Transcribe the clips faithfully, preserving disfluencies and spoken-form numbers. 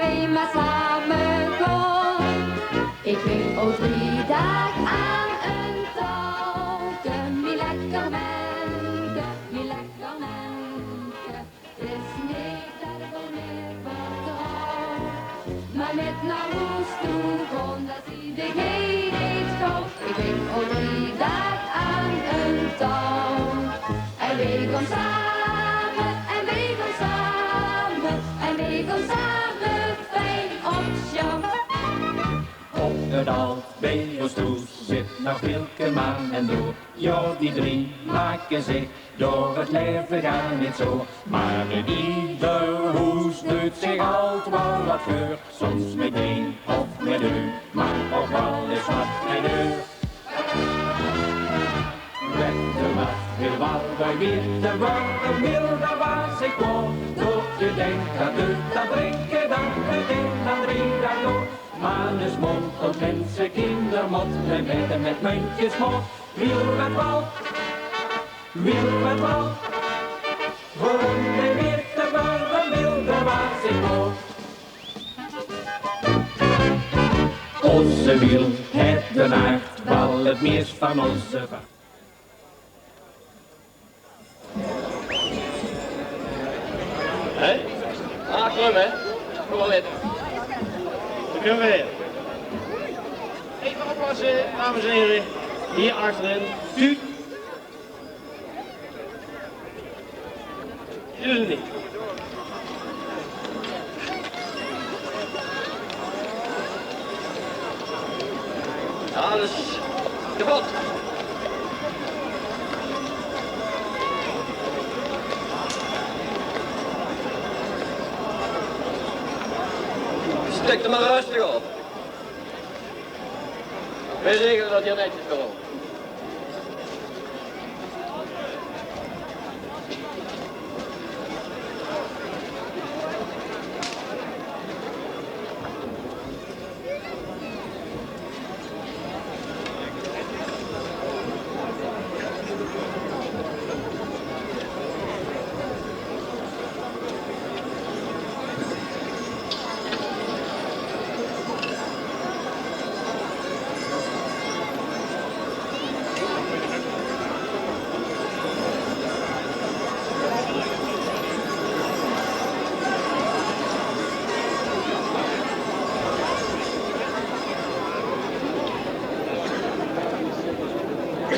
Wee mer same gaon. Ich wink al drie daag aan ein touwke, mien lekker menke, mien lekker menke. 't Is neet det ich 'm neet vertroew, mer mit nao hoes toe gaon, det zuus se neet gaw. Ich wink al drie daag aan ein touw. En wee gaon same, en wee gaon same, en wee gaon same fijn op sjouw. Op 't Ald bie ós thoes zit nog Wielke, Maan en Doer. Jao, die drie make zich door 't laeve gaar neet zoer. Mer in eder hoes duit zich altied waal get veur. Soms mit ein of mit drie, mer ouch waal ins get mit veer. Wèt geer waat, geer waal bie Wieërtem waere, Wieërtem waas ich waal. Doot geer dinke aan eut te drinke, dan geer dinkt aan drie daag door. Mannes mót, minse, kinjer mót, en wètte mit mundjes mót. Wiel wèt waal, wiel wèt waal. Waorum bie Wieërtem waere, Wieërtem waas ich waal. Ózze Wiel haet d'n aard waal 't meis van ózze va- Hè? Ah, krum, hè? Krum weer. Krum weer. Even oppassen, dames en heren. Hier achterin. Tuut. Tuut is 't neet. Alles kepot. Stik d'r mer rustig op. Veer regele det hie netjes veur uch.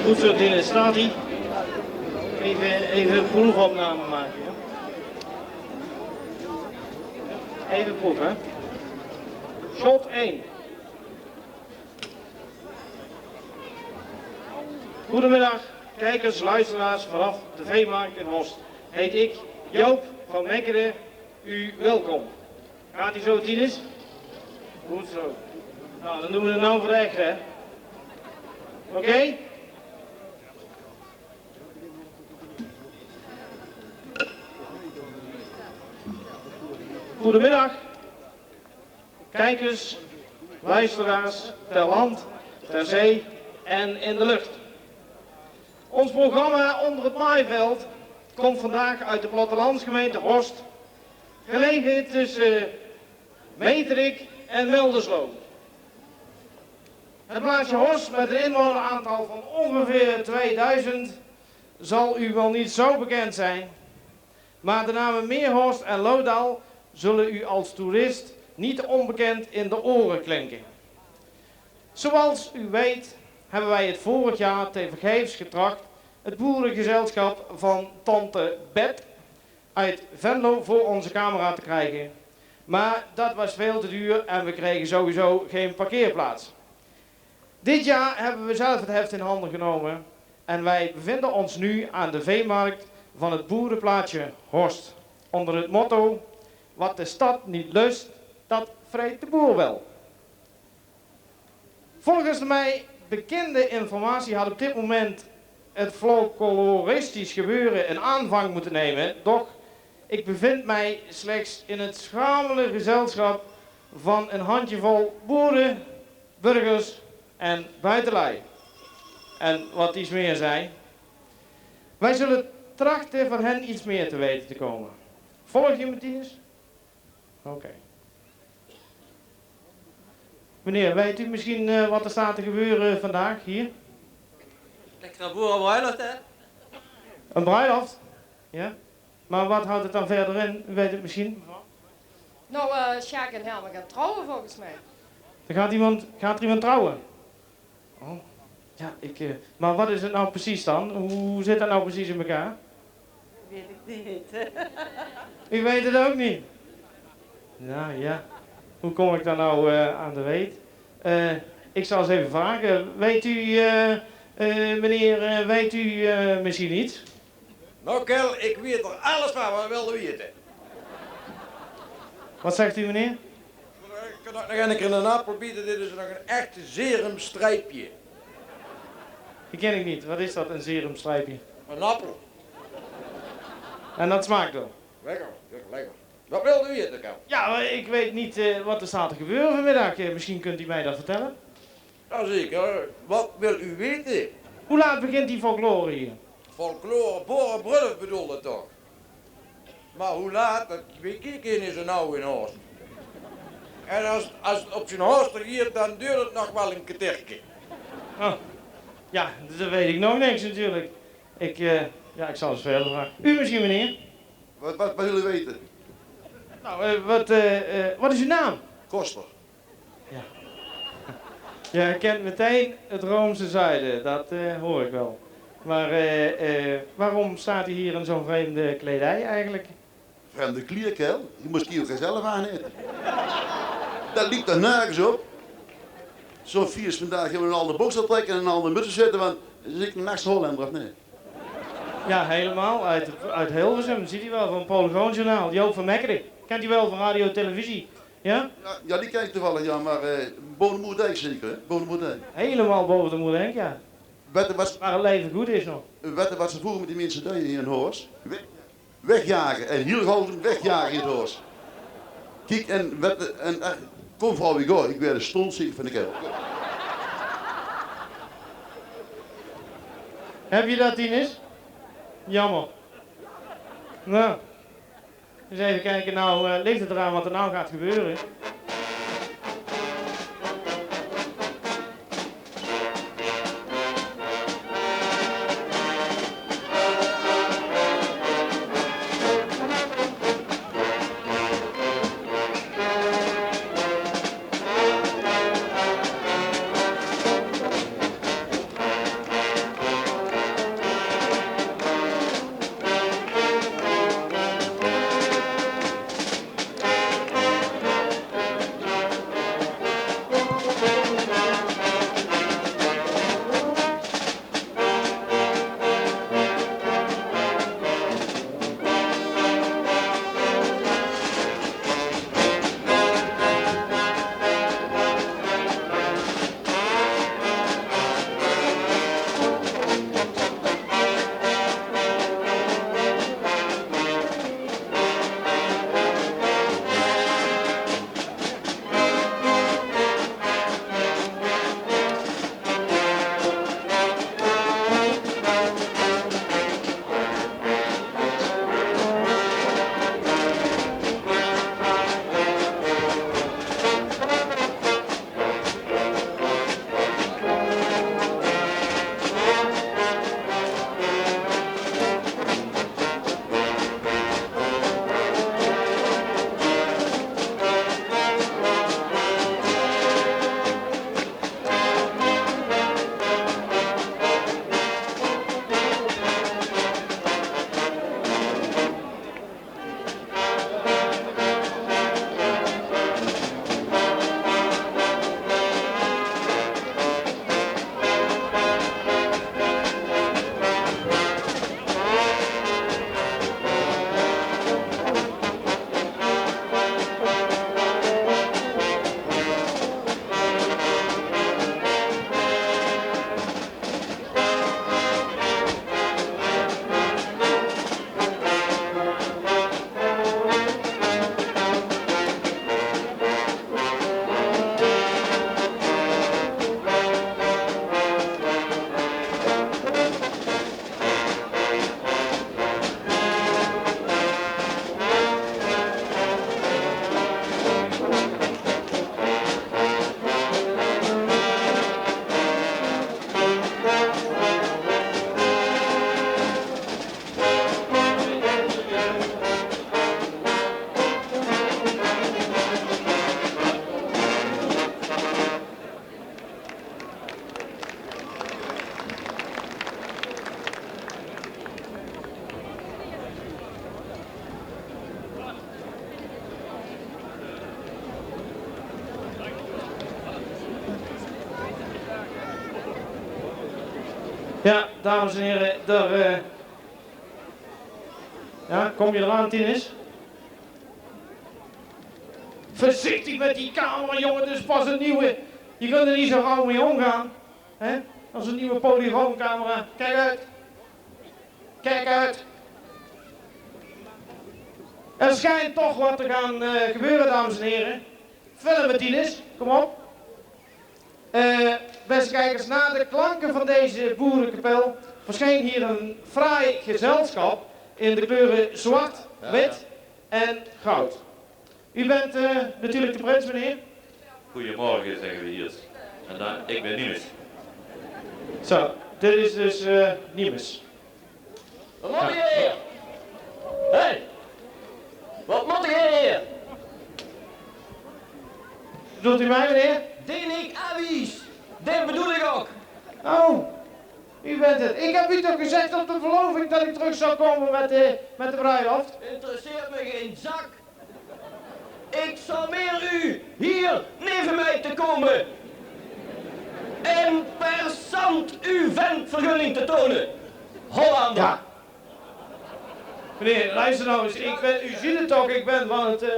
Good zo, Dennis, staat ie. Effe, effe ein proefopname make, jao. Effe proeve, hè. Shot ein. Goedemiddag, kijkers, luisteraars vanaf de Veemarkt in Horst. Heet ik, Joop van Mekkeren, u welkom. Gaat ie zo, Tinus? Good zo. Nou, dan doon v'r 't now veur ech, hè? Oké? Goedemiddag, kijkers, luisteraars, ter land, ter zee en in de lucht. Ons programma Onder het Maaiveld komt vandaag uit de plattelandsgemeente Horst, gelegen tussen Meterik en Melderslo. Het plaatsje Horst, met een inwoneraantal van ongeveer tweeduizend, zal u wel niet zo bekend zijn, maar de namen Meerhorst en Lodaal zullen u als toerist niet onbekend in de oren klinken. Zoals u weet hebben wij het vorig jaar tevergeefs getracht het boerengezelschap van Tante Bet uit Venlo voor onze camera te krijgen. Maar dat was veel te duur en we kregen sowieso geen parkeerplaats. Dit jaar hebben we zelf het heft in handen genomen en wij bevinden ons nu aan de veemarkt van het boerenplaatsje Horst. Onder het motto: wat de stad niet lust, dat vreet de boer wel. Volgens de mij bekende informatie had op dit moment het folkloristisch gebeuren een aanvang moeten nemen, doch ik bevind mij slechts in het schamele gezelschap van een handjevol boeren, burgers en buitenlui. En wat iets meer zei: wij zullen trachten van hen iets meer te weten te komen. Volg je me, Tinus? Oké. Meneer, weet u misschien, eh, wat er staat te gebeuren vandaag hier? Lekkere boerenbruiloft, hè? Een bruiloft? Ja. Maar wat houdt het dan verder in? U weet het misschien? Nou, eh, Sjaak en Helma gaan trouwen volgens mij. Er gaat iemand, gaat er iemand trouwen? Oh, ja, ik, eh, maar wat is het nou precies dan? Hoe zit dat nou precies in elkaar? Weet ik niet. U weet het ook niet? Nou ja, hoe kom ik dan nou, eh, aan de weet? Eh, ik zal eens even vragen. Weet u, eh, eh, meneer, eh, weet u, eh, misschien iets? Nou, Kel, ik weet er alles van. Wat wilde weten? Wat zegt u, meneer? Ik kan ook nog een keer een appel bieden. Dit is nog een echte serumstreepje. Die ken ik niet. Wat is dat, een serumstreepje? Een appel. En dat smaakt wel? Lekker, lekker, lekker. Wat wilde u eten, Kel? Ja, maar ik weet niet, eh, wat er staat te gebeuren vanmiddag. Eh, misschien kunt u mij dat vertellen. Jazeker. Wat wil u weten? Hoe laat begint die folklore hier? Folklore, boerenbruiloft bedoelde toch? Maar hoe laat, dat weet ik niet zo nauw in Horst. En als, als het op zijn Horst regeert, dan duurt het nog wel een kwartiertje. Oh. Ja, dat weet ik nog niks natuurlijk. Ik, eh, ja, ik zal eens verder vragen. U misschien, meneer? Wat, wat, wat wil u weten? Nou, eh, wat, eh, eh, wat is uw naam? Koster. Ja. Je herkent meteen het Roomse zuiden, dat, eh, hoor ik wel. Maar, eh, eh, waarom staat u hier in zo'n vreemde kledij eigenlijk? Vreemde klier, Kel. Die moest ik hier ook zelf aan hebben. Dat liep er nergens op. Zo'n fiers vandaag hebben we een ander boksel trekken en een ander muts zetten, want dan zit ik een nachts Hollander, of nee? Ja, helemaal. Uit, uit Hilversum, ziet u wel, van Polygoonjournaal. Joop van Mekkeren. Kent u wel van radio, televisie? Ja? Ja, ja, die ken ik toevallig, ja, maar, eh, boven de Moerdijk zeker, hè? Boven de Moerdijk. Helemaal boven de Moerdijk, ja. Wette wat, waar het leven goed is nog. Wette wat ze vroeger met die mensen deden hier in Horst? We-, wegjagen. En heel gauw wegjagen in Horst. Kiek, en wette, en, eh, kom vrouw, ik hoor, ik weer de stond zeker van de kerel. Heb je dat, Tinus? Jammer. Nou. Eens even kijken, nou, eh, ligt het eraan wat er nou gaat gebeuren? Ja, dames en here, dao, eh, ja, kom je eraan, Tinus? Veurzichtig mit die camera, jóng, 't is pas 'n nuuj. Je kunt d'r neet zo gauw mit ómgaon, hè? As 'n nuuj polygoncamera. Kiek oet. Kiek oet. D'r sjijnt toch get te gaon, eh, gebeure, dames en here. Filme, Tinus, kom op. Eh, beste kijkers, na de klanken van deze boerenkapel verscheen hier een fraai gezelschap in de kleuren zwart, wit en goud. U bent, eh, natuurlijk de prins, meneer. Goedemorgen, zeggen we hier. En dan, ik ben Nimes. Zo, dit is dus, eh, Nimes. Wat mót geer hie? Hè? Wat mót geer hie? Bedoelt u mij, meneer? Dien ik aanwies. Dae bedoel ik ouk. Oh, u bent het. Ik heb u toch gezegd op de verloving dat ik terug zou komen met de, met de bruiloft? Interesseert me geen zak. Ik charmeer u hier neven mij te komen en per zand uw ventvergunning te tonen. Hollander. Ja. Meneer, luister nou eens. Ik ben, u ziet het toch, ik ben van het, eh,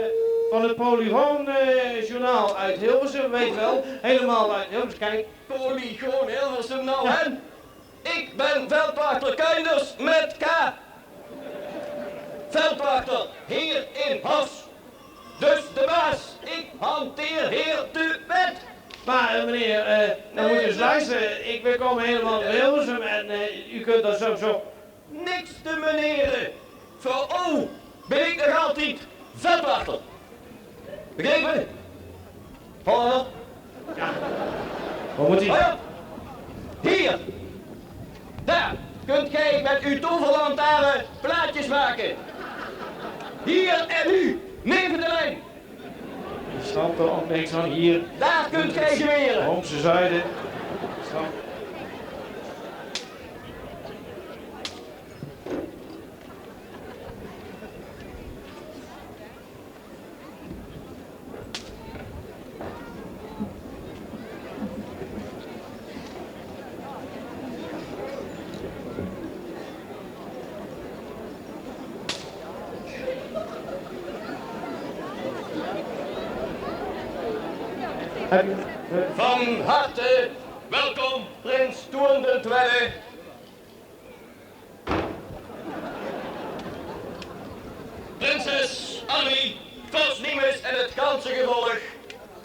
van het Polygoon, eh, journaal uit Hilversum, weet wel. Helemaal uit Hilversum, kijk. Polygoon Hilversum nou, hè? Ik ben veldwachter Kuinders met K. Veldwachter hier in Horst. Dus de baas, ik hanteer hier de wet. Maar, eh, meneer, eh, dan moet u eens luisteren. Ik ben, kom helemaal uit Hilversum en, eh, u kunt dat zo, zo. Niks te meneren. Voor u ben ik nog altijd veldwachter. Begrepen? Hoor. Ja. Wat moet hij? Hoi op. Hier. Daar kunt gij met uw toverlantaarn plaatjes maken. Hier en nu. Neven de lijn. Ik snap er ook niks van hier. Daar kunt gij zweren. Homse zuiden. Ik snap Van harte welkom, prins Toorn de Tweede. Prinses Annemie, vorst Nimes en het ganse gevolg.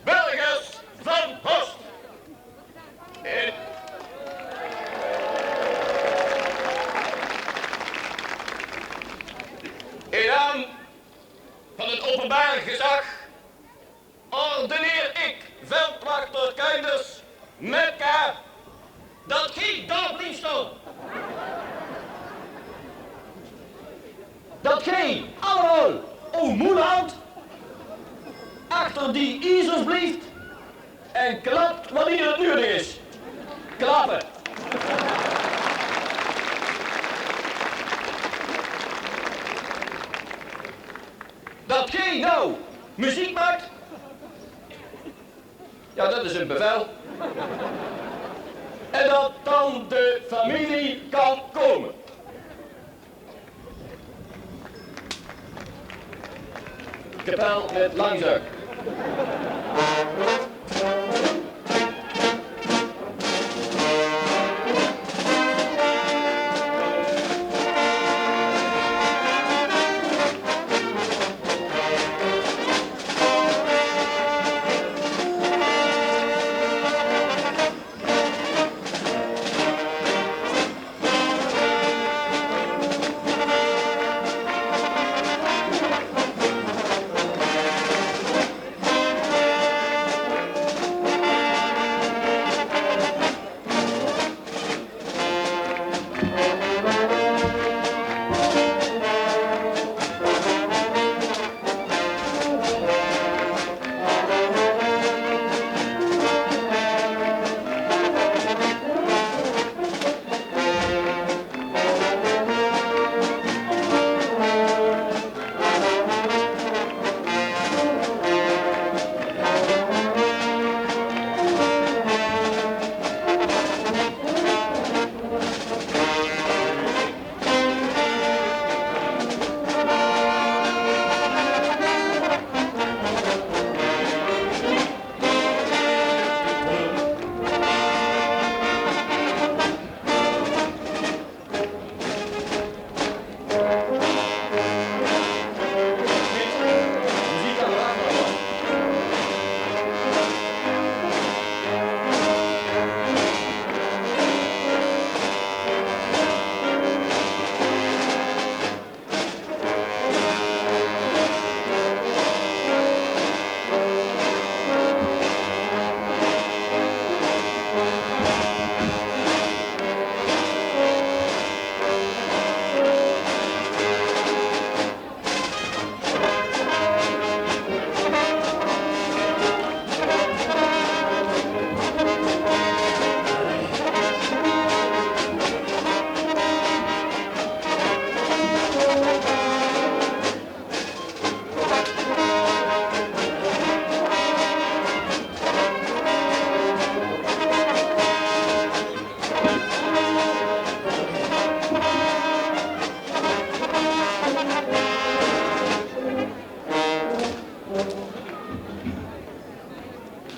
Burgers van Horst. In, in naam van het openbaar gezag ordeneer ik, veldwachter Kuinders, met K, dat gij daar blijft staan. Dat gij allemaal uw moel houdt, achter die iezers blijft en klapt wanneer het nodig is. Klappen. Dat gij nou muziek maakt, ja, dat is een bevel. En dat dan de familie kan komen. Kapel met langzaam.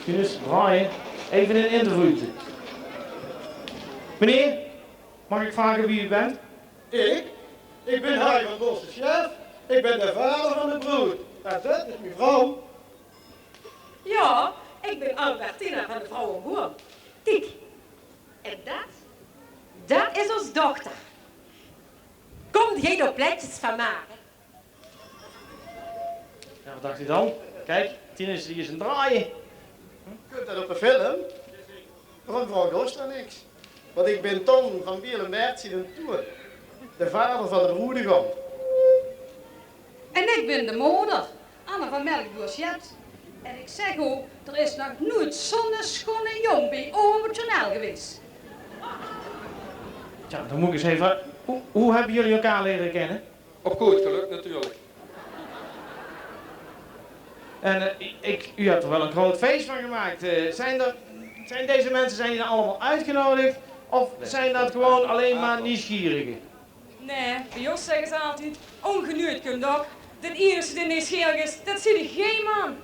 Tinus, draaie. Effe ein interviewtje. Meneer, mag ik vragen wie u bent? Ik? Ik bin Harry van Bos, de chef. Ik bin de vader van de broed. En dit is mien vrouw. Ja, ik bin Albertina van de Vrouwenboer. Kiek, en dat, dat is ós dochter. Komt geej d'r plaetjes van make? Ja, wat dacht u dan? Kijk, Tinus die is aan het draaien. Kunt dat op de film? Waarom vraagt Jos dan niks? Want ik bin Ton van Biel en Bert zien en Toer, de vader van de broedegom. En ik bin de moder, Anne van Melkboer Sjet. En ik zeg ow, d'r is nog noeit zo'n schone jong bij ow op het journaal geweest. Tja, dan moet ik eens even. Hoe, hoe hebben jullie elkaar leren kennen? Op goed geluk natuurlijk. En eh, ik, u hebt er wel een groot feest van gemaakt. Eh, zijn, er, zijn deze mensen, zijn die nou allemaal uitgenodigd? Of zijn dat gewoon alleen maar nieuwsgierigen? Nee, bij ons zeggen ze altijd: ongenuurd kunt ook. Den ierste die nieuwsgierig is, dat zit de G-man.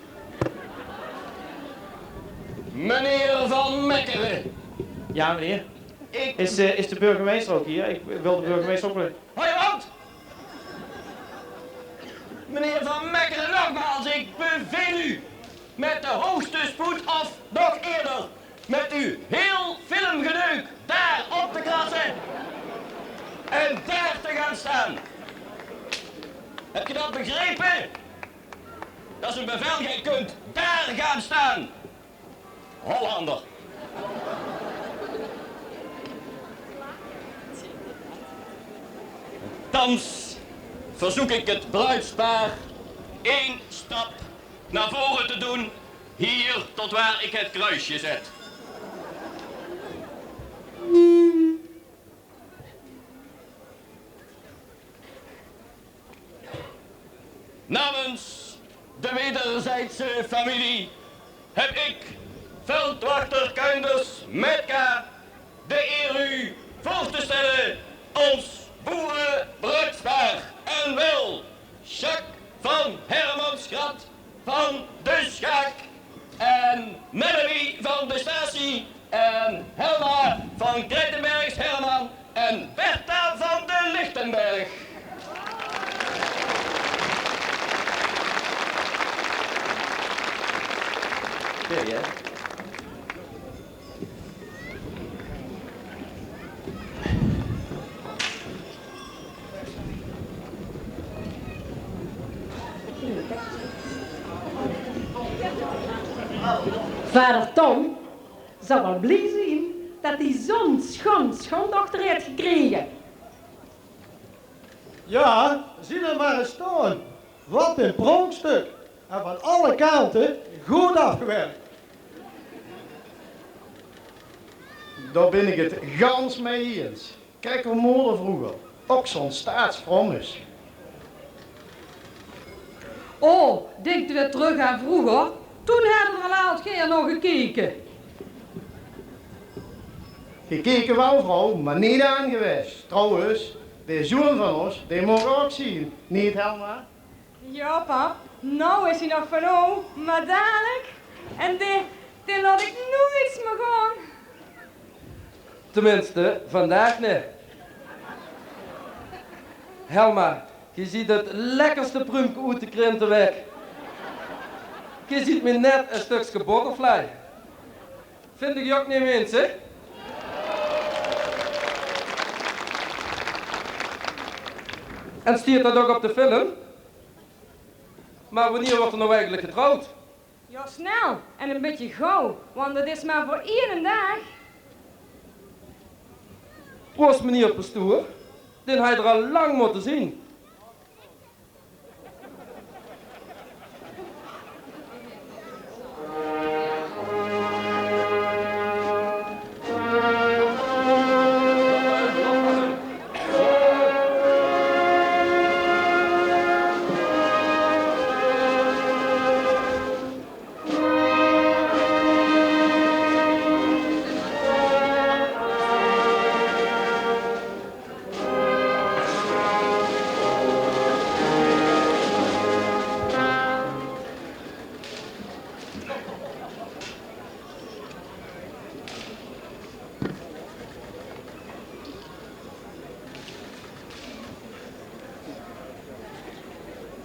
Meneer Van Mekkeren. Ja, meneer. Ik... Is, eh, is de burgemeester ook hier? Ik wil de burgemeester ook wel. Hoi, wat? Meneer Van Mekkeren, nogmaals, ik beveel u met de hoogste spoed of nog eerder met uw heel filmgeneuk daar op te krassen en daar te gaan staan. Hebt u dat begrepen? Dat is een bevel, gij kunt daar gaan staan. Hollander. Thans verzoek ik het bruidspaar één stap naar voren te doen, hier tot waar ik het kruisje zet. Namens de wederzijdse familie heb ik, veldwachter Kuinders Metka, de eer u voor te stellen ons boerenbruidspaar, en wel Jacques van Hermansgrat van de Schaak en Melanie van de Statie en Helma van Kreitenbergs Herman en Bertha van de Lichtenberg. Oké, hè? Vader Ton zal wel blie zien dat hij zo'n schoon schoondochter heeft gekregen. Ja, zie er maar eens staan. Wat een pronkstuk. En van alle kanten goed afgewerkt. Daar ben ik het gans mee eens. Kijk, hoe moeder vroeger ook zo'n staatsvrouw is. Oh, denkt u weer terug aan vroeger? Toen hadden we al geen nog gekeken. Gekeken wel, vrouw, maar niet aangewezen. Trouwens, de zoon van ons, die mocht ook zien. Niet, Helma? Ja, pap. Nou is hij nog van ow, maar dadelijk. En die, die laat ik nooit meer gaan. Tenminste, vandaag niet. Helma, je ziet het lekkerste pruimke uit de krinten weg. Je ziet me net een stukje butterfly. Vind ik ook niet, mensen. En stiert dat ook op de film? Maar wanneer wordt er nou eigenlijk getrouwd? Ja, snel en een beetje gauw, want het is maar voor één dag. Proost, meneer pastoor. Den had je er al lang moeten zien.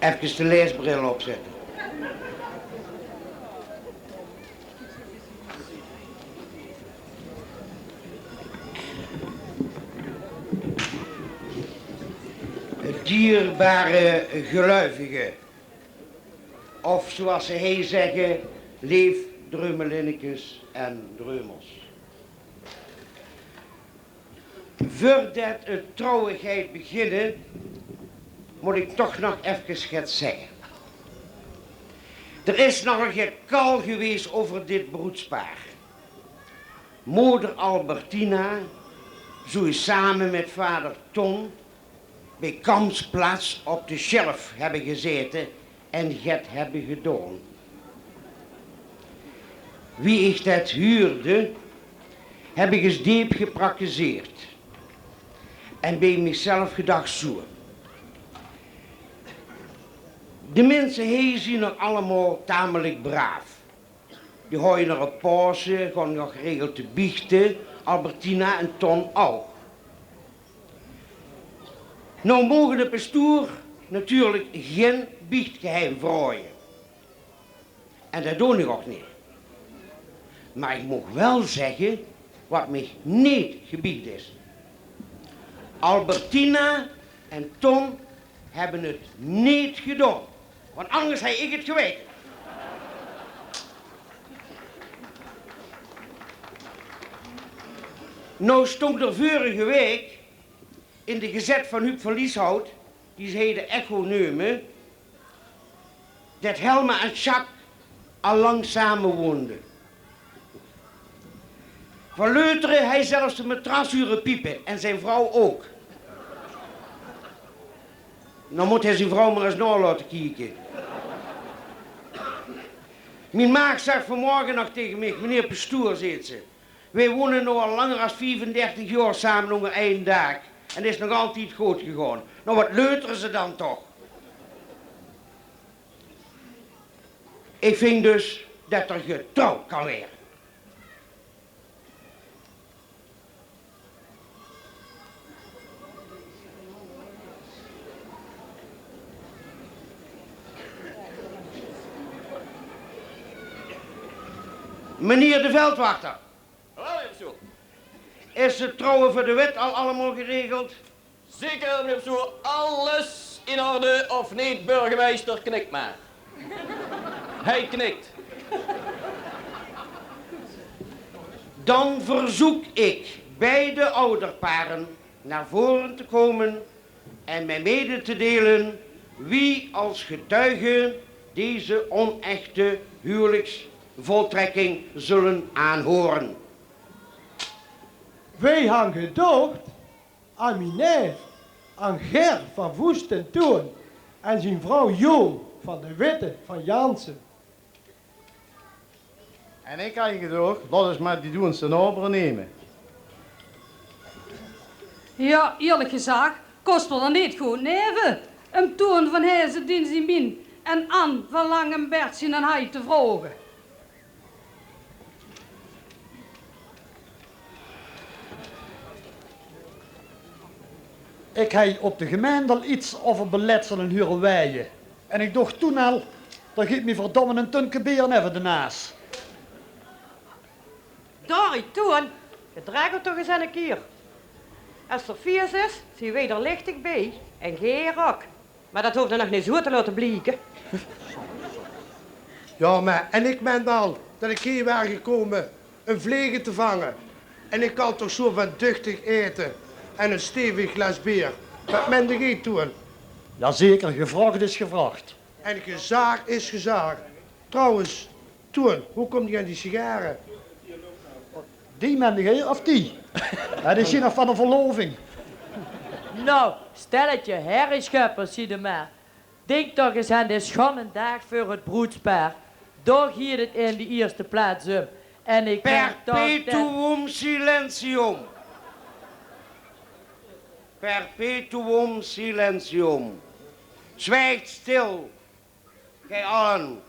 Efkes de leesbril opzette. Dierbare geluivige, of zoeas ze hei zegge, leef dreumelinnekes en dreumels. Veurdet 't trouwe geit beginne, mót ik toch nog efkes get zegge. D'r is nogal gekal gewees euver dit broedspaar. Moder Albertina zoe same mit vader Ton bie Kamps plaats op de sjerf hebbe gezaete en get hebbe gedaon. Wie ich det huurde, heb ich ens deep geprakkezeerd en bie mich zelf gedach zoe: de minse hei zien nog allemaol tamelik braaf. Die haoje nog op Paose, gaon nog geregeld te biechte, Albertina en Ton ouch. Noe moge de pestoer natuurlik gen biechtgeheim vraoje. En det doon ich ouch neet. Mer ich maag waal zegge waat mich neet gebiecht is. Albertina en Ton hebbe 't neet gedaon, want angers haj ich 't gewaete. Noe stóng d'r veurige waek in de gezèt van Huub van Lieshout, die ze hei de Echo neume, det Helma en Sjaak al lang same woonde. Van Leuteren haj zelfs de matras hure piepe en zien vrouw ouch. Noe mót hae zien vrouw mer ens nao laote kieke. Mien maag zag vanmorge nog taege mich: "Meneer pestoer," zeet ze, "weej wone noe al langer as viefendertig jaor same ónger ein daak en 't is nog altied good gegaon. Noe, waat leutere ze dan toch?" Ich vinj dus det d'r getrouwd kan waere. Meneer de veldwachter. Jawel, meneer Bestoer. Is 't trouwe veur de wet al allemaol geregeld? Zeker, meneer Bestoer. Alles in orde, of neet, burgemeister, knik mer. Hae knik. Dan verzoek ik beide ouderparen naar voren te komen en mij mede te delen wie als getuige deze onechte huwelijksvoltrekking zullen aanhoren. Weej han gedocht aan mien neef, aan Ger van Voest en Toon en zien vrouw Jo van de Witte van Jansen. En ik han gedocht, laot us mer die Doense nabere neme. Jao, ierlik gezag, kos me d'r neet good neve. Um Toon van Heze dien zien mien en An van Lang en Bert zien en Hai te vraoge. Ik haj op de gemeinde al iets over beletselen hure weie. En ik docht toen al, d'r giet mie verdomme en tunke beer neve de naas. Dori Toon, gedrek ow toch ens en kier. Es d'r fies is, zien weej d'r lichtig bie en Ger ok. Mer det hoof d'r nog neet zoe te laote blieke. Jao, mer en ik men dan det ik hie waer gekome um vlege te vange. En ik hal toch zoe van duchtig aete en en stevig glaas beer. Waat mende geej, Toon? Jao zeker, gevraogd is gevraogd. En gezaag is gezaag. Trouwens, Toon, wie kóms se aan die sigare? Die mende geej of die? Jao, die zien nog van de verloving. Noe, stelletje herrieschöppers, zie d'r mer. Dink toch ens aan de schone daag veur 't broedspaar. Dao giet 't in de ierste plaats um. En ik dink toch det... Perpetuum silentium. Perpetuum silentium. Zwijgt stil, gij allen.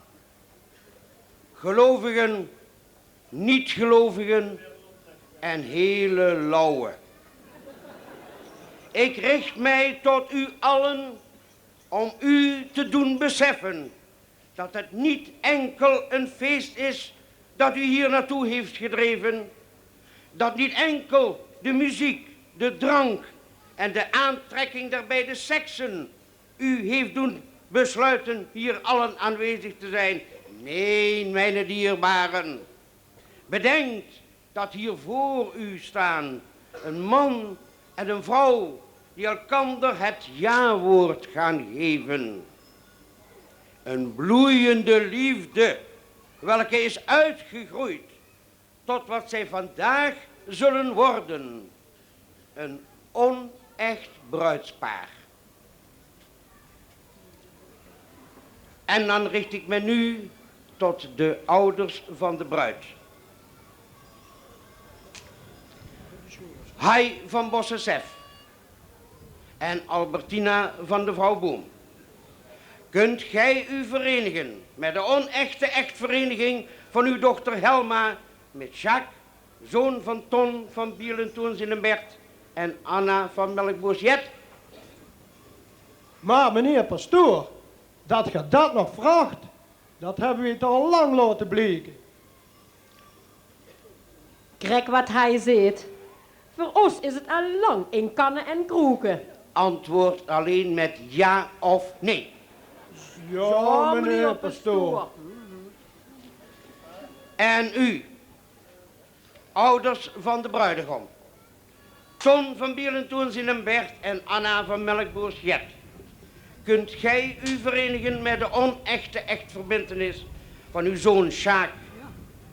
Gelovigen, niet-gelovigen en hele lauwe. Ik richt mij tot u allen Om u te doen beseffen dat het niet enkel een feest is dat u hier naartoe heeft gedreven, dat niet enkel de muziek, de drank en de aantrekking der beide seksen u heeft doen besluiten hier allen aanwezig te zijn. Nee, mijn dierbaren, bedenkt dat hier voor u staan een man en een vrouw die elkander het jawoord gaan geven. Een bloeiende liefde, welke is uitgegroeid tot wat zij vandaag zullen worden. Een onecht bruidspaar. En dan richt ik me nu tot de ouders van de bruid. Hai van Bossesef en Albertina van de vrouw Boom. Kunt gij u verenigen met de onechte echtvereniging van uw dochter Helma met Sjaak, zoon van Ton van Bielentoens in den Bert en Anna van Melkboer Jet? Maar meneer pastoor, dat ge dat nog vraagt, dat hebbe we toch al lang laote blieke. Krek wat hae zeet. Veur ós is 't al lang in kanne en kroeke. Antwoord alleen met ja of nee. Ja, meneer pastoor. En u, ouders van de bruidegom, Ton van Bielentoens in den Bert en Anna van Melkboers Jet, kunt gij u verenigen met de onechte echtverbintenis van uw zoon Sjaak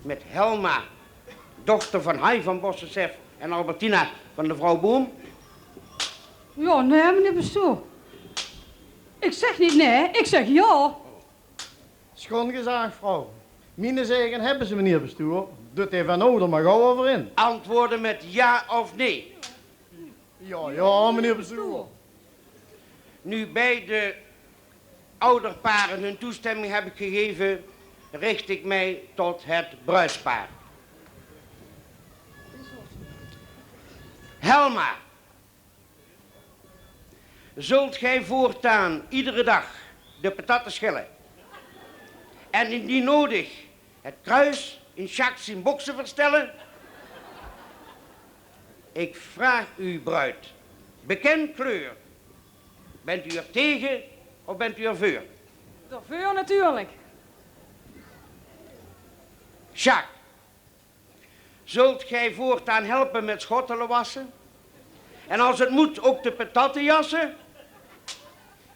met Helma, dochter van Hai van Bossesef en Albertina van de vrouw Boom? Ja, nee, meneer pastoor. Ik zeg niet nee, ik zeg ja. Schoon gezag, vrouw. Miene zegen hebbe ze, meneer pastoor. Doot de van ouder maar gauw euver in. Antwoorden met ja of nee. Ja, ja, meneer pastoor. Nu beide ouderparen hun toestemming hebben gegeven, richt ik mij tot het bruidspaar. Helma, zult gij voortaan iedere dag de patatten schillen en indien nodig het kruis in Sjaak zien boksen verstellen? Ik vraag u, bruid, bekend kleur. Bent u er tegen of bent u er veur? Er veur natuurlijk. Sjaak, zult gij voortaan helpen met schottelen wassen? En als het moet ook de patatten jassen?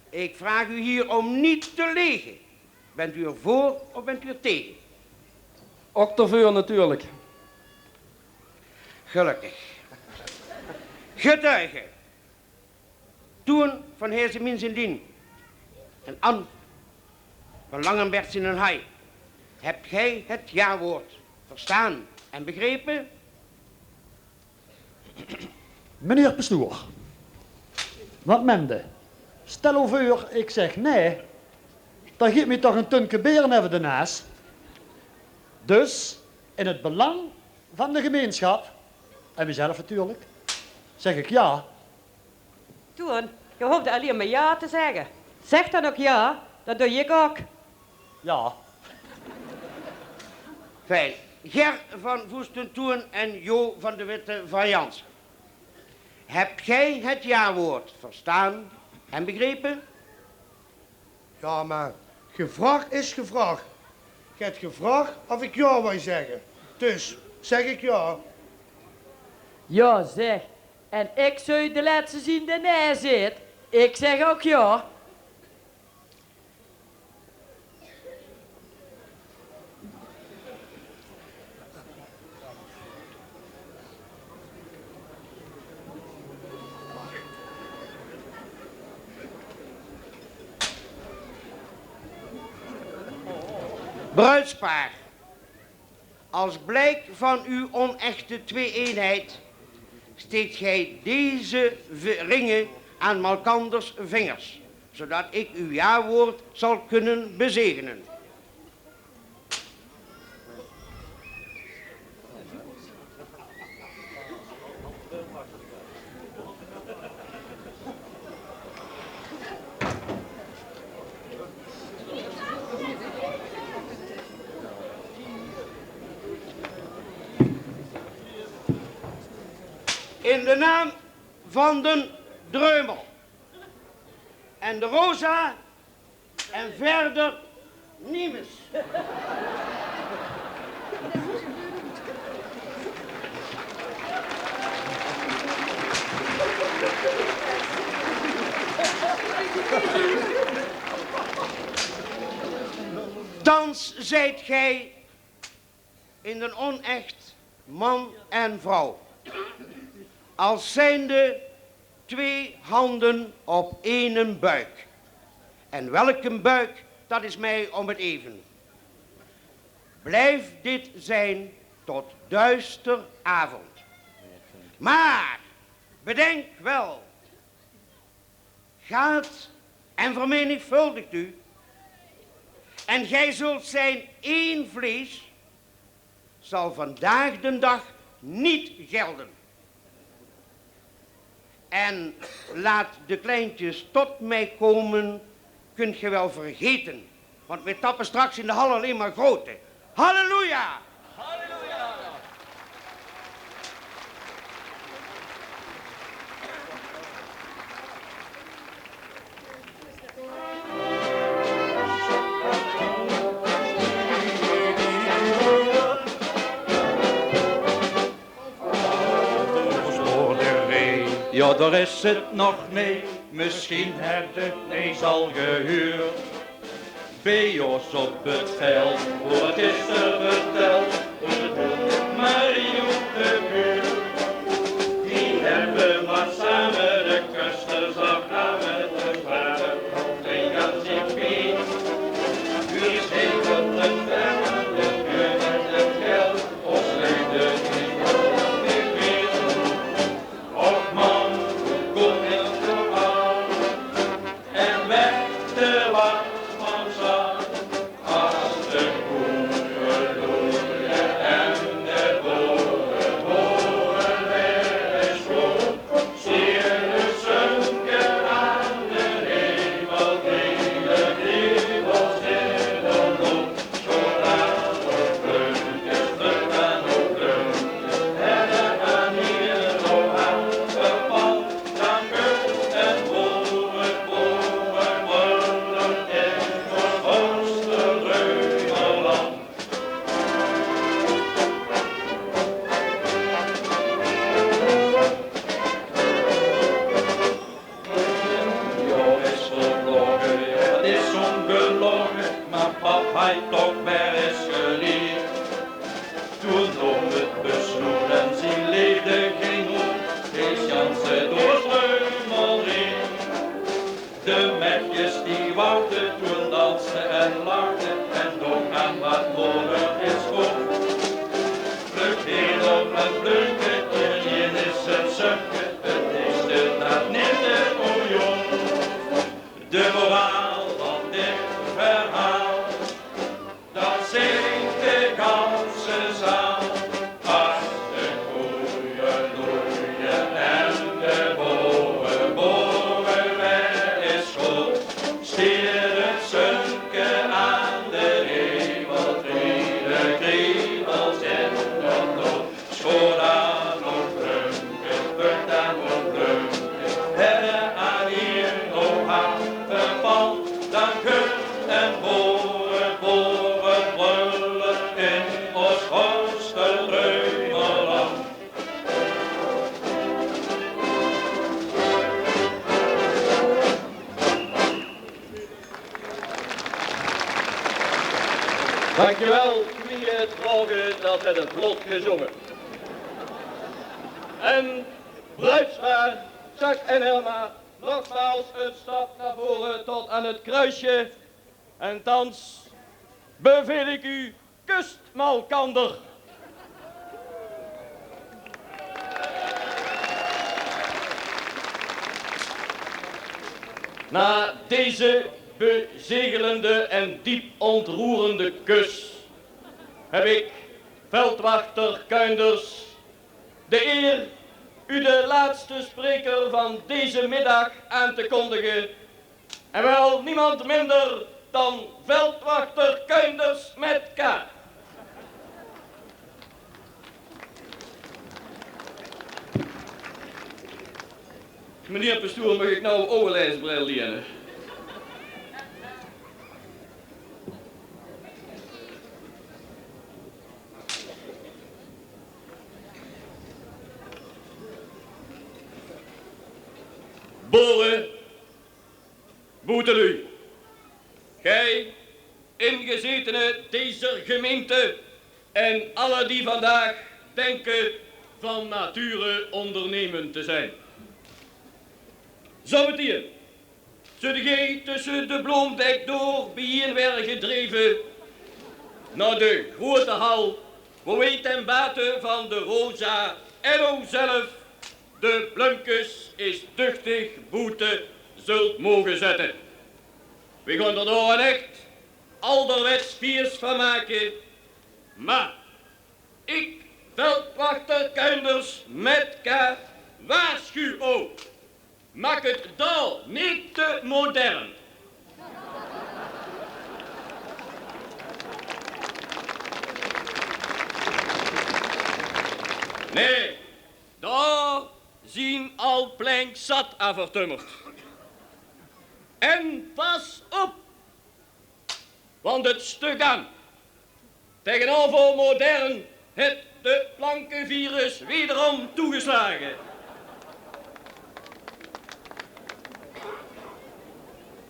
Ik vraag u hier om niet te legen. Bent u er voor of bent u er tegen? Ook er veur natuurlijk. Gelukkig. Getuigen. Toen van Heesemien zien Dien en An van Langenbert zien Hai, hebt gij het jawoord verstaan en begrepen? Meneer pastoor, wat mende? Stel ow veur, ik zeg nee, dan giet me toch een tunke beer neve de naas. Dus in het belang van de gemeenschap, en mezelf natuurlijk, zeg ik ja. Toen, je hoofde alleen maar ja te zeggen. Zeg dan ook ja, dat doe ik ook. Ja. Fijn. Ger van Voesten Toen en Jo van de Witte van Jans. Hebt gij het jawoord verstaan en begrepen? Ja, maar gevraag is gevraag. Ge het gevraag of ik ja wou zeggen. Dus zeg ik ja. Ja, zeg. En ik zou de letse zien de nee zit. Ik zeg ook ja. Bruidspaar, als blijk van uw onechte twee-eenheid steekt gij deze v- ringen aan malkanders vingers, zodat ik uw jawoord zal kunnen bezegenen. In de naam van den Dreumel en de Rosa en verder niemes. Thans zijt gij in den onecht man en vrouw, als zijnde twee handen op énen buik. En welken buik, dat is mij om het even. Blijf dit zijn tot duister avond. Maar bedenk wel, gaat en vermenigvuldigt u, en gij zult zijn één vlees, zal vandaag den dag niet gelden. En laat de kleintjes tot mij komen, kunt ge wel vergeten. Want we tappen straks in de hal alleen maar grote. Halleluja! Halleluja! Ja, daar is het nog mee. Misschien hebt het niet al gehuurd. Bij ons op het veld wordt gisteren verteld, maar hier op de buurt, die hebben maar samen de kusters afgehaald. Het is zo'n belogen, maar pap hij toch weer is geliefd. Toen om het besloten zien leefde geen moed, Kees Jansen door Streumelrie. De mechjes die wachten toen dansten en lachten en toch aan wat nodig is komt. Vlug weer op een vleugje, hier is een sukje, het is de dat niet het jong. De moraal van dit verhaal, dat zingt de ganse zaal. As de koeie loeie en de boere boere weer is good, stier het zunke aan de hemel, kriebel, kriebel, zit nog dood. Schoon aan ons bloemke, put aan ons bloemke, helle aan hier nog aan verpand. Dan kunt en boeren, boeren brullen in ons Horsten Reumerland. Dankjewel, Twieë Drogen, dat het vlot gezongen. En bruidspaar, Chuck en Elma, nogmaals een stap naar voren tot aan het kruisje. En thans beveel ik u: kust malkander. Na deze bezegelende en diep ontroerende kus heb ik, veldwachter Kuinders, de eer u de laatste spreker van deze middag aan te kondigen. En wel niemand minder dan veldwachter Kuinders met K. Meneer pastoor, mag ik nou uw leesbril lienen? Boeren, boetelui, gij ingezetenen dezer gemeente en alle die vandaag denken van nature ondernemend te zijn. Zometeen zult gij tussen de bloomdek door bijeen werden gedreven naar de grote hal, wo wij ten bate van de Rosa en uzelf de blumkes is duchtig boete zult mogen zetten. We gaan er door een echt alderwets feest van maken, maar ik, veldwachter Kuinders met K, waarschuw ook: maak het daar niet te modern. Nee, daar zien al plank zat aan vertummerd. En pas op, want het stuk aan tegenover modern het de plankenvirus wederom toegeslagen.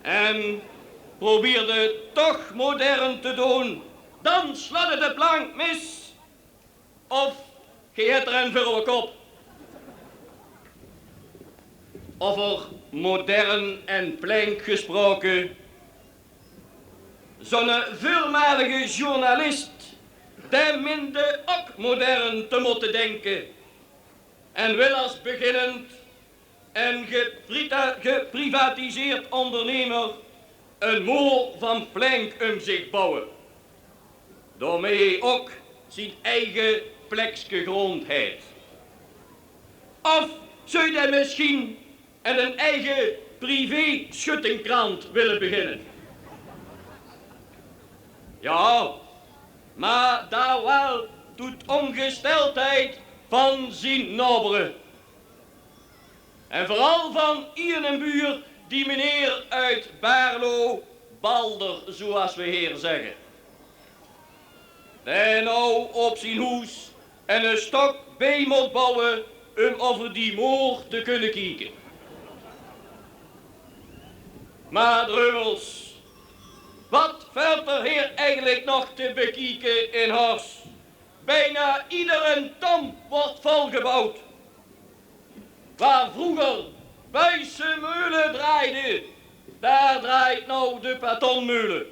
En probeerde toch modern te doen, dan slodde de plank mis. Of ge het er een voor uw kop. Over modern en plank gesproken, zo'n voormalige journalist, die minde ook modern te moeten denken en wil als beginnend en geprita-, geprivatiseerd ondernemer een moor van plank um zich bouwen, doormee hij ook zijn eigen plekske grond heeft. Of zou hij misschien en een eigen privé-schuttingkrant willen beginnen? Ja, maar daar wel tot ongesteldheid van zijn nobere. En vooral van ieën buur, die meneer uit Baarlo, Balder, zoals we hier zeggen, die nou op zijn hoes en een stok bij moet bouwen um over die moor te kunnen kieken. Maar Dreumels, wat valt er hier eigenlijk nog te bekieken in Horst? Bijna iedere tomp wordt volgebouwd. Waar vroeger Buisse meulen draaide, daar draait nou de Patonmeulen.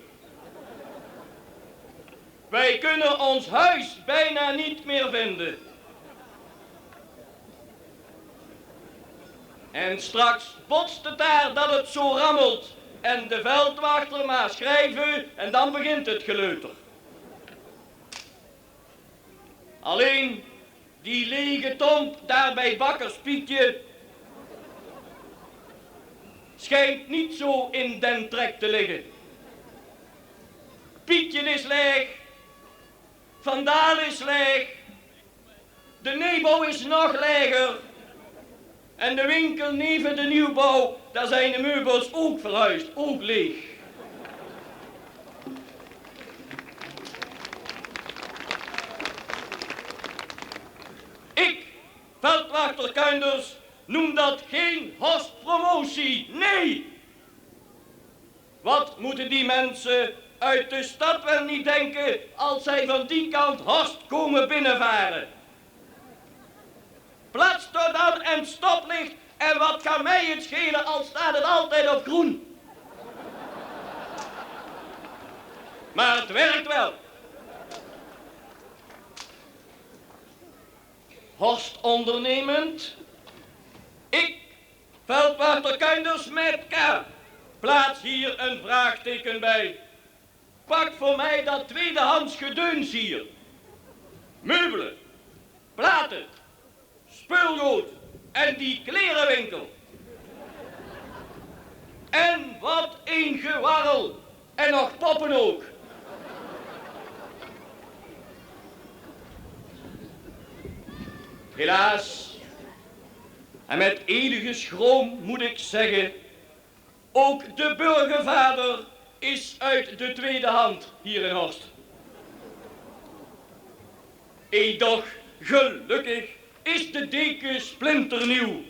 Wij kunnen ons huis bijna niet meer vinden. En straks botst het daar dat het zo rammelt en de veldwachter maar schrijven en dan begint het geleuter. Alleen die lege tomp daar bij bakkers Pietje schijnt niet zo in den trek te liggen. Pietje is leeg, Vandaal is leeg, de Nebo is nog leger. En de winkel neven de nieuwbouw, daar zijn de meubels ook verhuisd, ook leeg. Ik, veldwachter Kuinders, noem dat geen Horst-promotie. Nee! Wat moeten die mensen uit de stad wel niet denken als zij van die kant Horst komen binnenvaren? Plaats door dan en stoplicht en wat kan mij het schelen, al staat het altijd op groen. Maar het werkt wel. Horst ondernemend. Ik, veldwachter Kuinders met K, plaats hier een vraagteken bij. Pak voor mij dat tweedehands gedeuns hier. Meubelen, platen, speelgood en die klerenwinkel. En wat een gewarrel. En nog poppen ook. Helaas, En met enige schroom moet ik zeggen, ook de burgervader is uit de tweede hand hier in Horst. Edoch gelukkig is de deken splinternieuw.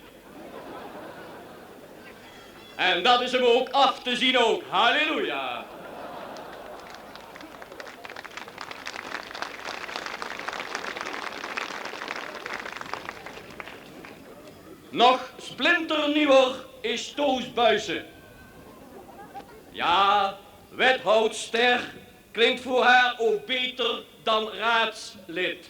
En dat is hem ook af te zien ook. Halleluja. Nog splinternieuwer is Toos Buissen. Ja, wethoudster klinkt voor haar ook beter dan raadslid.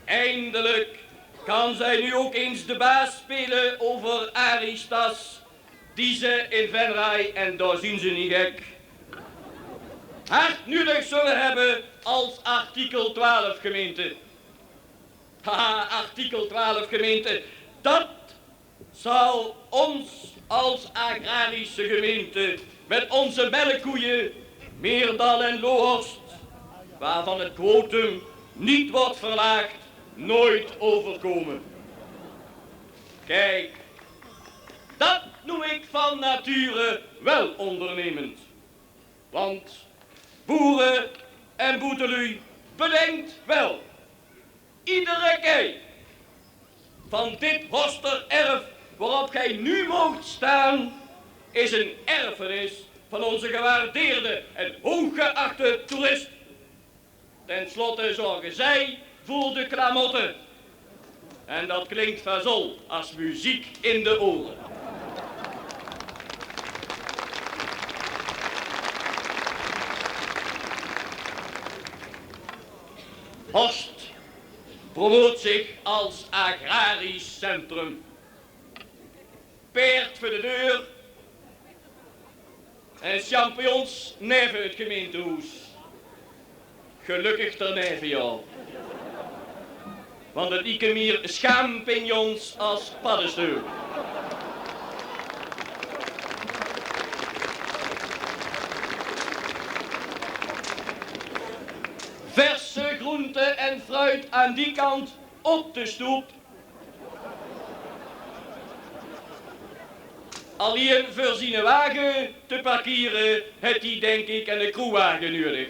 Eindelijk kan zij nu ook eens de baas spelen over Aristas, die ze in Venray, en daar zien ze niet gek, hard nodig zullen hebben als artikel twaalf gemeente. Haha, artikel twaalf gemeente, dat zal ons als agrarische gemeente met onze melkkoeien, Meerdal en Lohorst, waarvan het quotum niet wordt verlaagd, nooit overkomen. Kijk, dat noem ik van nature wel ondernemend. Want boeren en boetelui, bedenkt wel, iedere kei van dit Horster erf waarop gij nu moogt staan, is een erfenis van onze gewaardeerde en hooggeachte toerist. Ten slotte zorgen zij voor de klamotten. En dat klinkt fazol als muziek in de oren. Horst promoot zich als agrarisch centrum. Paerd voor de deur en champignons neve het gemeentehoes. Gelukkig ter neve, ja. Want het lieken meer champignons als paddenstoel. Verse groente en fruit aan die kant op de stoep. Alleen veur ziene wage te parkeren het hij, denk ik, en de kroewage nudig.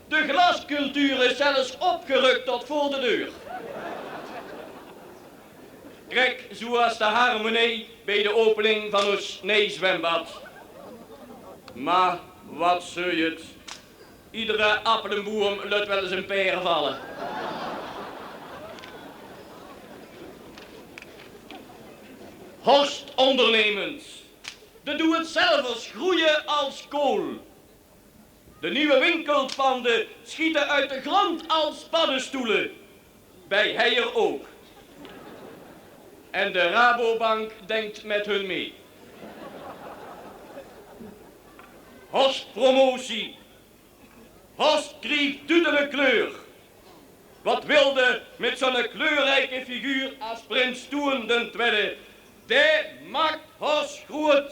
De glascultuur is zelfs opgerukt tot voor de deur. Krek zoeas de harmonie bij de opening van ons nee zwembad. Maar wat zul je het? Iedere appelboom let wel eens een peer vallen. Horst ondernemend. De doe-het-zelvers groeien als kool. De nieuwe winkelpanden schieten uit de grond als paddenstoelen. Bij Heijer ook. En de Rabobank denkt met hun mee. Horst promotie. Horst kreeg duidelijk kleur. Wat wilde met zo'n kleurrijke figuur als prins Toeën den Tweede? Die maakt Horst groot,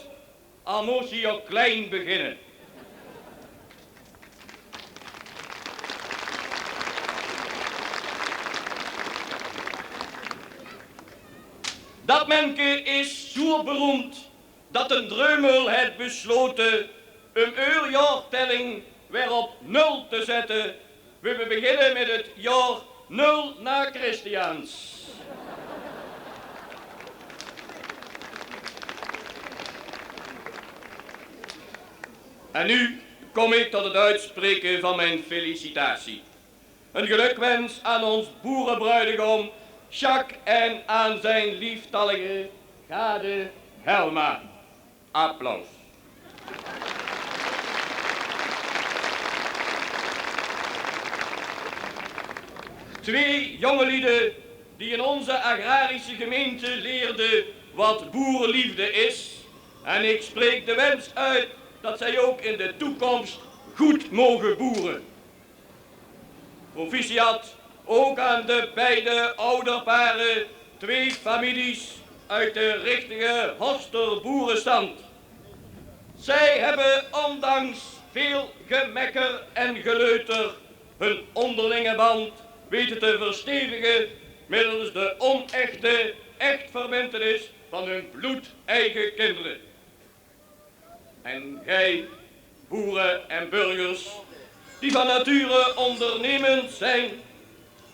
al moest hij ook klein beginnen. Dat menke is zo beroemd dat den Dreumel het besloten um eur jaortelling weer op nul te zetten. We beginnen met het jaor nul na Christiaans. En nu kom ik tot het uitspreken van mijn felicitatie. Een gelukwens aan ons boerenbruidegom Jacques en aan zijn lieftallige gade Helma. Applaus. Twee jonge lieden die in onze agrarische gemeente leerden wat boerenliefde is. En ik spreek de wens uit dat zij ook in de toekomst goed mogen boeren. Proficiat ook aan de beide ouderparen, twee families uit de richtige Horster boerenstand. Zij hebben ondanks veel gemekker en geleuter hun onderlinge band weten te verstevigen middels de onechte echtverbintenis van hun bloedeige kinderen. En gij, boeren en burgers, die van nature ondernemend zijn,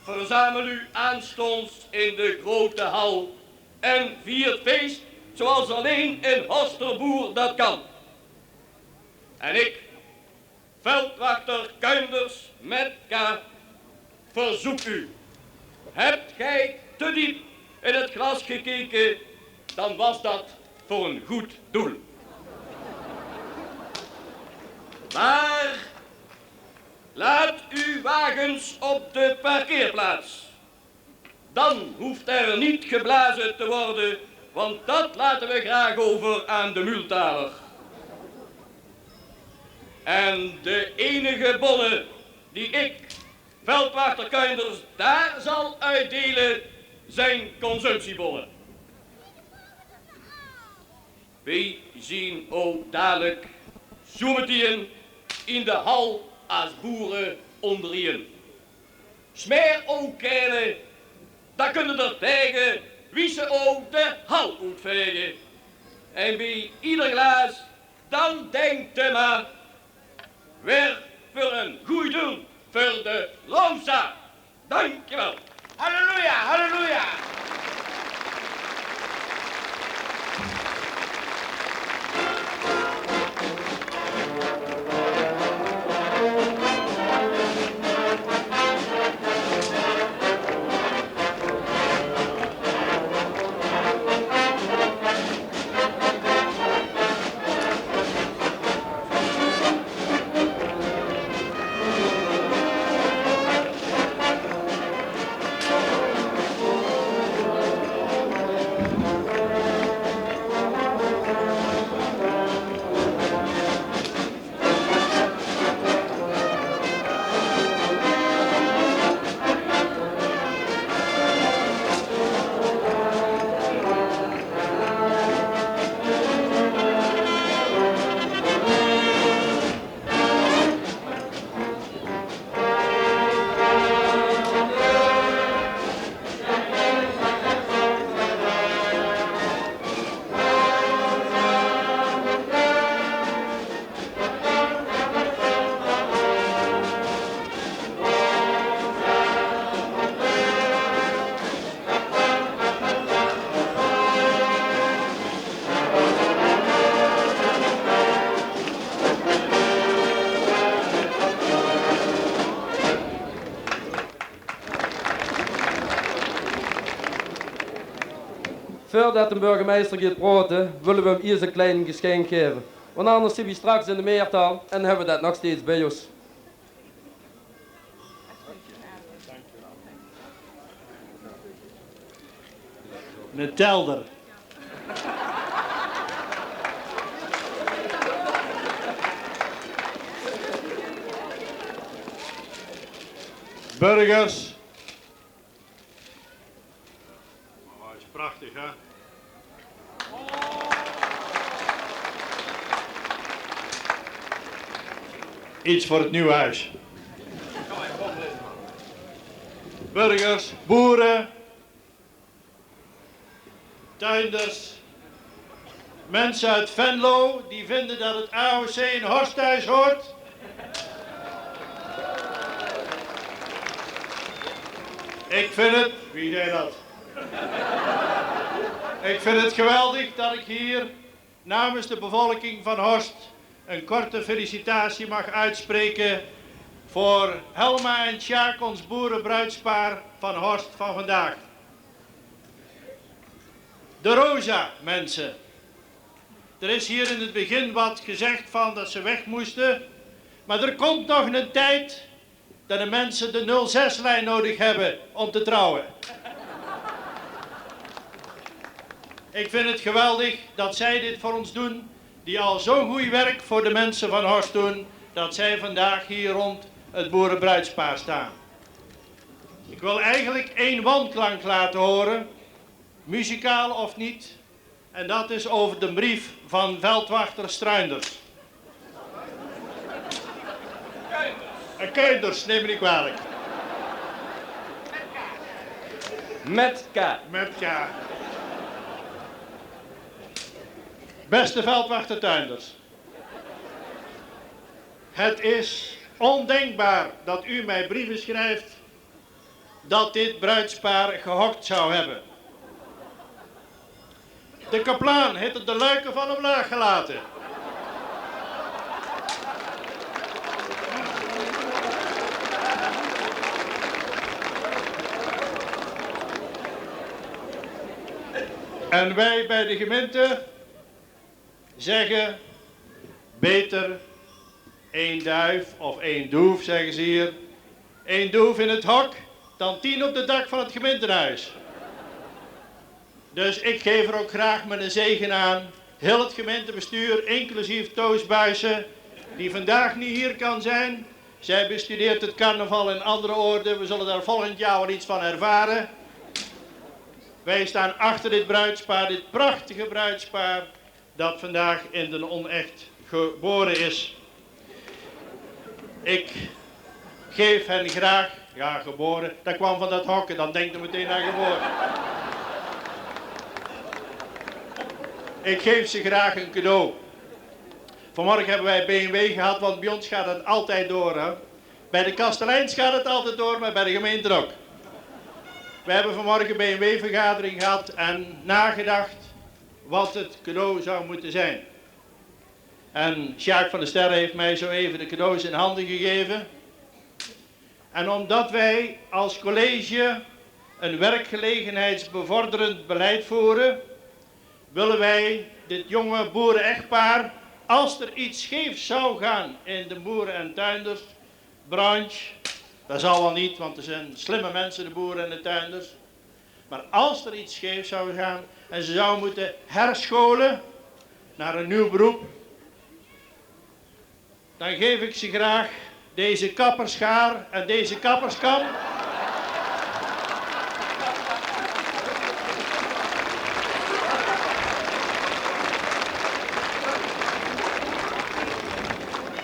verzamel u aanstonds in de grote hal en vier feest zoals alleen een Horster boer dat kan. En ik, veldwachter Kuinders met K, verzoek u: hebt gij te diep in het glas gekeken, dan was dat voor een goed doel. Maar laat uw wagens op de parkeerplaats. Dan hoeft er niet geblazen te worden, want dat laten we graag over aan de muultaler. En de enige bonne die ik, veldwachter Kuinders, daar zal uitdelen, zijn consumptiebonne. Wij zien ook dadelijk zometeen in de hal als boeren ondereen. Smeer ook, kerel, dan kunnen er tegen wie ze ook de hal uitvegen. En bij ieder glaas, dan denkt er maar weer voor een goed doel, voor de Rosa. Dankjewel. Halleluja, halleluja. Veurdet de burgemeister geit praote, wille we 'm iers e klein gesjink gaeve. Want anders zeen we straks in de meertal en hebbe we det nog steeds bie os. Eine telder. Burgers. Oh, is prachtig, hè? Iets voor het nieuwe huis. Burgers, boeren, tuinders, mensen uit Venlo die vinden dat het A O C in Horst thuis hoort. Ik vind het, wie zei dat? Ik vind het geweldig dat ik hier namens de bevolking van Horst een korte felicitatie mag uitspreken voor Helma en Sjaak, ons boerenbruidspaar van Horst van vandaag. De Rosa, mensen. Er is hier in het begin wat gezegd van dat ze weg moesten. Maar er komt nog een tijd dat de mensen de nul zes-lijn nodig hebben om te trouwen. Ik vind het geweldig dat zij dit voor ons doen, die al zo goed werk voor de mensen van Horst doen, dat zij vandaag hier rond het boerenbruidspaar staan. Ik wil eigenlijk één wanklank laten horen, muzikaal of niet, en dat is over de brief van veldwachter Struinders. Eh, Kuinders, neem me niet kwalijk. Met K. Met K. Beste veldwachter Tuinders. Het is ondenkbaar dat u mij brieven schrijft dat dit bruidspaar gehokt zou hebben. De kaplaan heeft de luiken van omlaag gelaten. En wij bij de gemeente zeggen: beter één duif of één doef, zeggen ze hier. Eén doef in het hok, dan tien op de dak van het gemeentehuis. Dus ik geef er ook graag mijn zegen aan. Heel het gemeentebestuur, inclusief Toos Buissen, die vandaag niet hier kan zijn. Zij bestudeert het carnaval in andere orde. We zullen daar volgend jaar wel iets van ervaren. Wij staan achter dit bruidspaar, dit prachtige bruidspaar dat vandaag in Den Onecht geboren is. Ik geef hen graag, ja, geboren, dat kwam van dat hokken, dan denkt u meteen aan geboren. Ik geef ze graag een cadeau. Vanmorgen hebben wij B M W gehad, want bij ons gaat het altijd door, hè. Bij de kasteleins gaat het altijd door, maar bij de gemeente ook. We hebben vanmorgen B M W-vergadering gehad en nagedacht wat het cadeau zou moeten zijn. En Sjaak van der Sterre heeft mij zo even de cadeaus in handen gegeven. En omdat wij als college een werkgelegenheidsbevorderend beleid voeren, willen wij dit jonge boeren-echtpaar, als er iets scheef zou gaan in de boeren- en tuindersbranche, dat zal wel niet, want er zijn slimme mensen, de boeren en de tuinders, maar als er iets scheef zou gaan en ze zouden moeten herscholen naar een nieuw beroep, dan geef ik ze graag deze kapperschaar en deze kapperskam.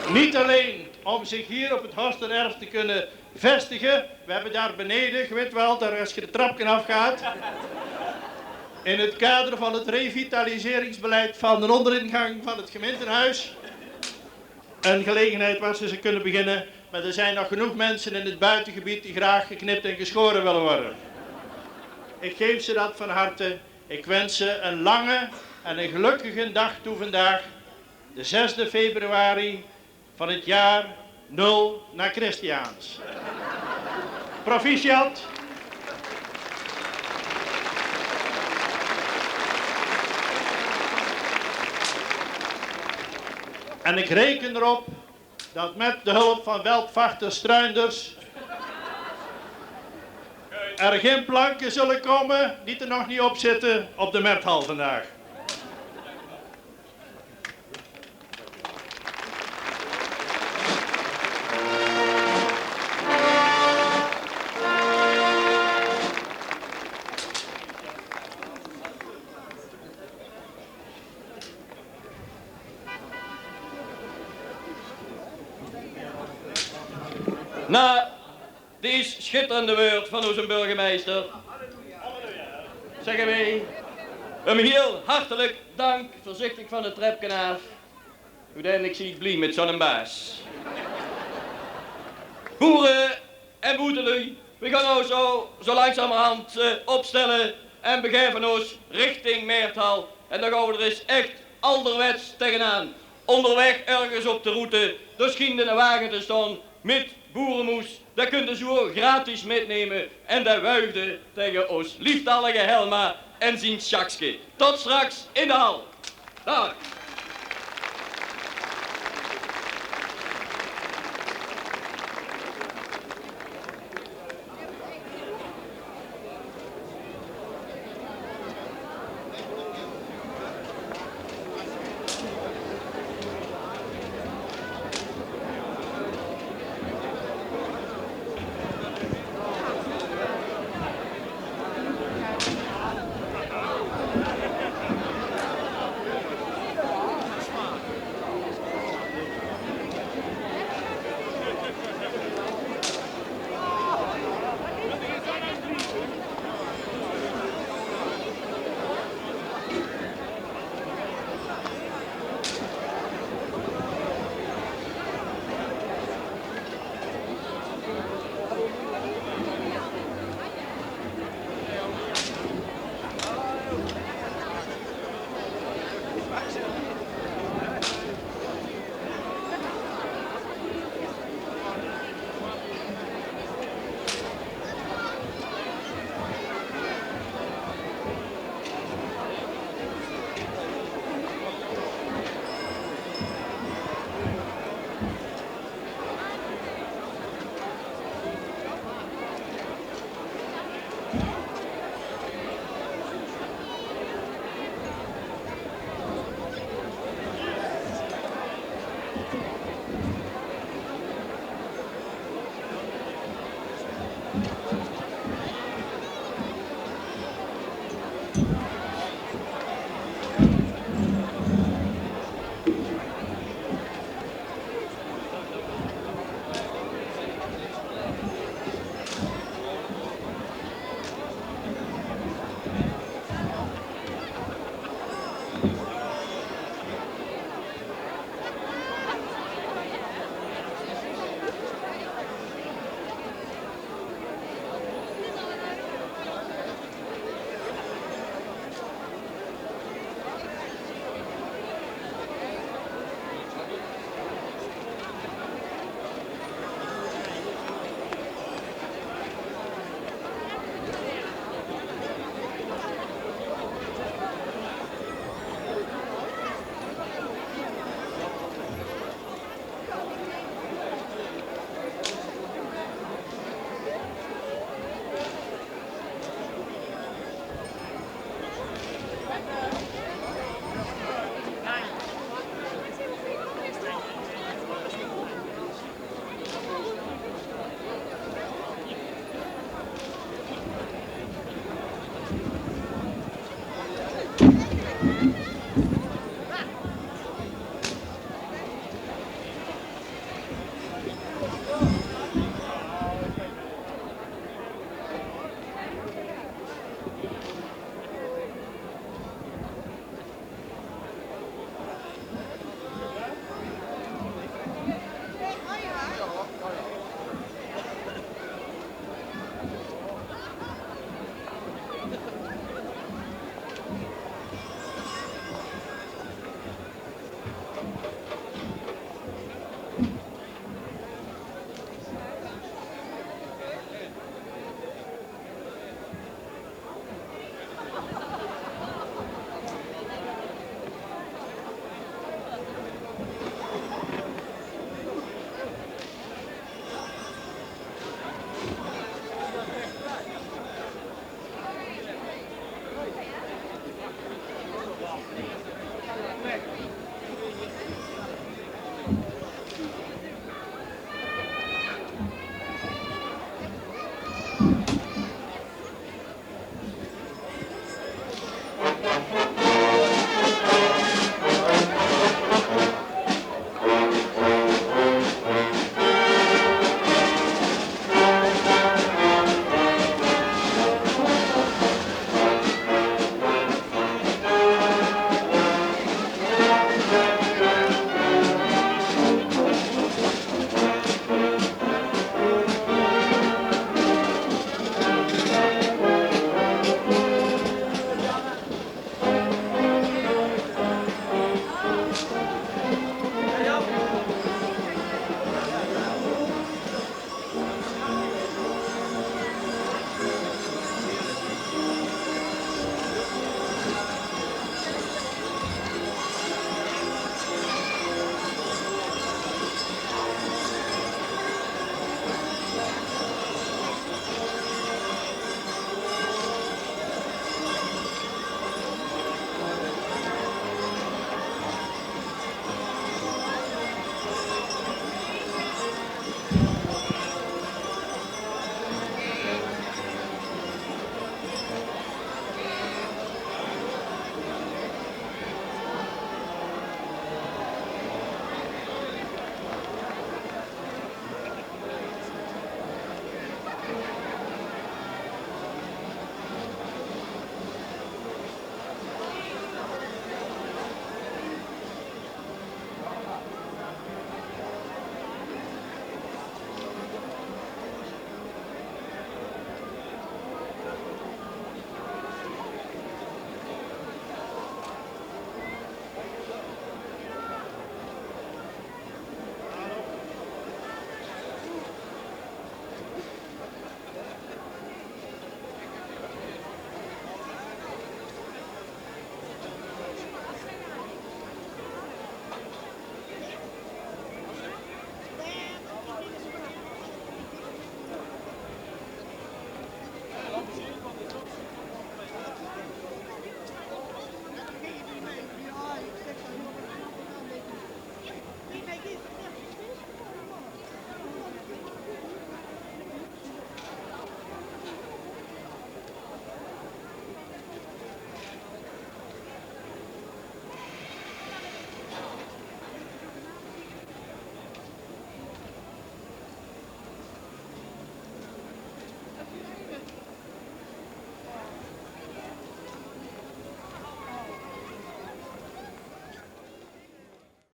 Niet alleen om zich hier op het Horstererf te kunnen vestigen. We hebben daar beneden, je weet wel, daar als je de trapje afgaat, in het kader van het revitaliseringsbeleid van de onderingang van het gemeentehuis een gelegenheid waar ze kunnen beginnen. Maar er zijn nog genoeg mensen in het buitengebied die graag geknipt en geschoren willen worden. Ik geef ze dat van harte. Ik wens ze een lange en een gelukkige dag toe vandaag, de zesde februari van het jaar nul na Christiaans. Proficiat. En ik reken erop dat met de hulp van veldwachter Struinders er geen planken zullen komen die er nog niet op zitten op de Merthal vandaag. Na dees schitterende wäörd van ózze burgemeister zègke weej 'm hiel hartelik dank. Veurzichtig van 't trepke aaf. Oeteindelik zie ich blie mit zo'ne baas. Boere en boeteluuj, weej gaon now zo, zo langzamerhand, eh, opstelle en begaeve ós richting Merthal. En dan gaon weej d'r ins echt alderwets tegenaan. Óngerwaeg örges op de route, dao schient eine wage te staon mit boeremoes. Dae kunde ze gratis mitnumme en dae wuifde taenge ós lieftallige Helma en zien Sjakske. Tot straks in de hal. Daag.